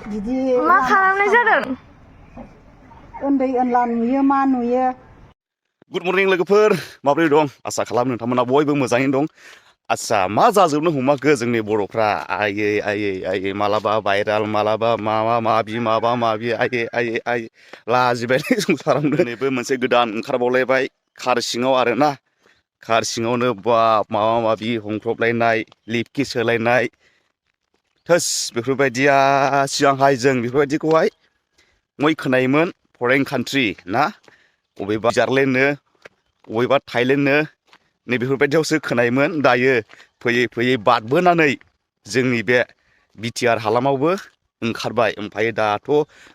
Bidi मा खालामनाय जादों उन्दै ओनला नुयो मा नुयो गुड मर्निं लोगोफोर माबोरै दं आसा खालाम नोंथांमोना बयबो मोजाङैनो दं आच्छा मा जाजोबनो हमाखो जोंनि बर'फ्रा आयै मालाबा भाइराल मालाबा माबा माबि आयै लाजिबाय संसारावनो नैबो मोनसे गोदान ओंखारबावलायबाय कार सिङाव आरोना कार सिङावनो बाब माबा माबि हमख्रबलायनाय लिपकिस होलायनाय थोस बेफोरबायदिया सिगांहाय जों बेफोरबायदिखौहाय मै खोनायोमोन फरेन कान्ट्रि ना अबेबा जार्लेण्डनो अबेबा थाइलेण्डनो नैबेफोरबायदियावसो खोनायोमोन दायो फैयै फैयै बारबोनानै जोंनि बे बिटिआर हालामावबो ओंखारबाय ओमफ्राय दाथ'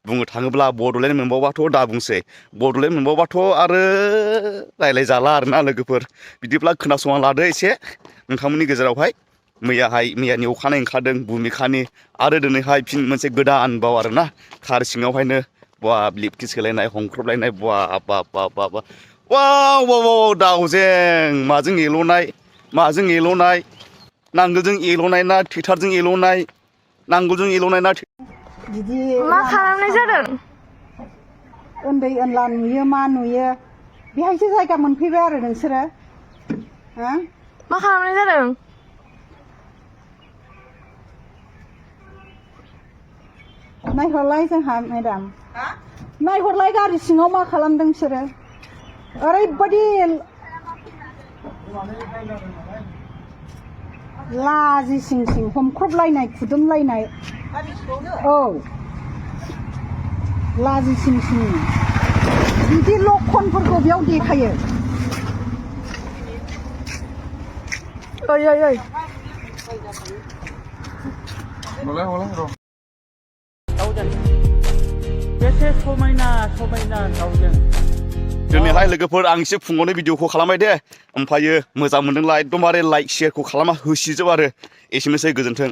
बुंनो थाङोब्ला बड'लेण्ड मोनबावबाथ' दा बुंसै बड'लेण्ड मोनबावबाथ' आरो रायलायजाला आरोना लोगोफोर बिदिब्ला खोनासंना लादो एसे नोंथांमोननि गेजेरावहाय मैयानि अखानायै ओंखारदों भुमिखानि आरो दिनैहाय फिन मोनसे गोदान बाव आरोना कार सिङावहायनो बाब लिपकिस होलायनाय हमख्रबलायनाय बाब वाव दाउजें माजों एल'नाय नांगोलजों एल'नाय ना ट्रेक्टरजों एल'नाय नांगोलजों एल'नाय ना Bidi मा खालामनाय जादों उन्दै ओनला नुयो मा नुयो बेहायसो जायगा मोनफैबाय आरो नोंसोरो हा मा खालामनाय जादों नायहरलाय जोंहा मेडाम नायहरलाय गारि सिङाव मा खालामदों बिसोरो ओरैबायदि लाजि सिं हमख्रबलायनाय खुदुमलायनाय औ लाजि सिं बिदि लक्षणफोरखौ बेयाव देखायो ओइ बेसे समायना दाउजों दिनैहाय लोगोफोर आं एसे फुङावनो भिडिअखौ खालामबाय दे ओमफ्रायो मोजां मोनदोंला एकदमबारे लाइक शेयारखौ खालामना होसिजोब आरो एसेनोसै गोजोन्थों